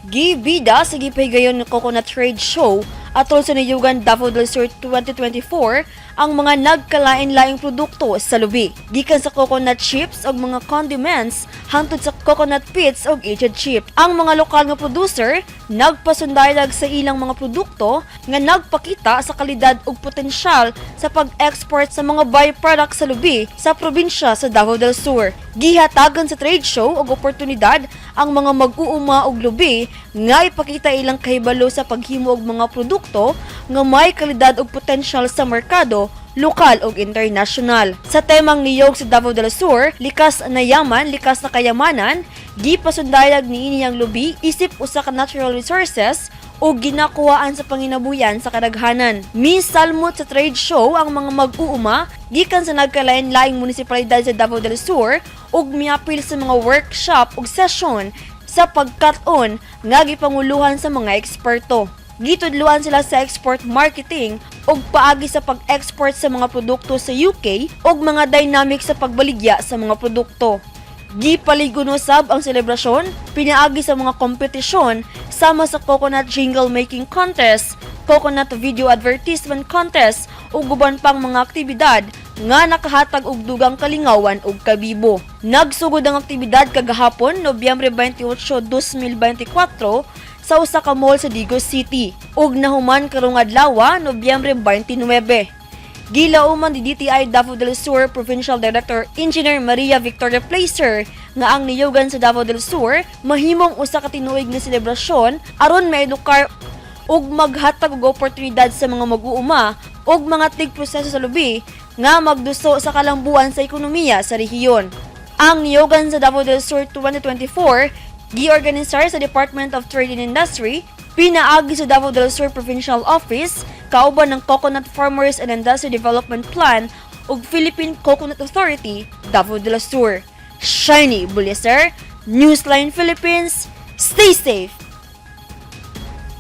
Gibida sa gipahigayon ng Coconut Trade Show atol sa Niyugan Davao del Sur 2024 ang mga nagkalain-laing produkto sa lubi. Gikan sa coconut chips ug mga condiments hangtod sa coconut pits ug aged chip. Ang mga lokal nga producer nagpasundayag sa ilang mga produkto nga nagpakita sa kalidad ug potensyal sa pag-export sa mga byproduct sa lubi sa probinsya sa Davao del Sur. Gihatagan sa trade show og oportunidad ang mga mag-uuma og lubi nga ipakita ilang kahibalo sa paghimo og mga produkto nga may kalidad ug potensyal sa merkado lokal ug international. Sa temang niyog sa Davao del Sur, "Likas na yaman, likas na kayamanan," gipasundayag niini ang lubi isip usa ka natural resources o ginakuhaan sa panginabuhian sa kadaghanan. Misalmot sa trade show ang mga mag-uuma gikan sa nagkalain-laing munisipalidad sa Davao del Sur ug miapil sa mga workshop ug session sa pagkat-on nga gipanguluhan sa mga eksperto. Gitudluan sila sa export marketing ug paagi sa pag-export sa mga produkto sa UK ug mga dynamic sa pagbaligya sa mga produkto. Gipaligon usab ang selebrasyon pinaagi sa mga kompetisyon sama sa coconut jingle making contest, coconut video advertisement contest ug uban pang mga aktibidad nga nakahatag og dugang kalingawan ug kabibo. Nagsugod ang aktibidad kagahapon, Nobyembre 28, 2024, sa usa ka mall sa Digos City ug nahuman karong adlaw, Nobyembre 29. Gilauman ni DTI Davao del Sur Provincial Director Engineer Maria Victoria Placer nga ang Niyugan sa Davao del Sur mahimong usa ka tinuig nga selebrasyon aron maedukar ug maghatag og oportunidad sa mga mag-uuma ug mga tigproseso sa lubi nga magduso sa kalambuan sa ekonomiya sa rehiyon. Ang Niyugan sa Davao del Sur 2024 giorganisar sa Department of Trade and Industry pinaagi sa Davao del Sur Provincial Office kauban ng Coconut Farmers and Industry Development Plan ug Philippine Coconut Authority, Davao del Sur. Shiny Buliser, Newsline Philippines, stay safe.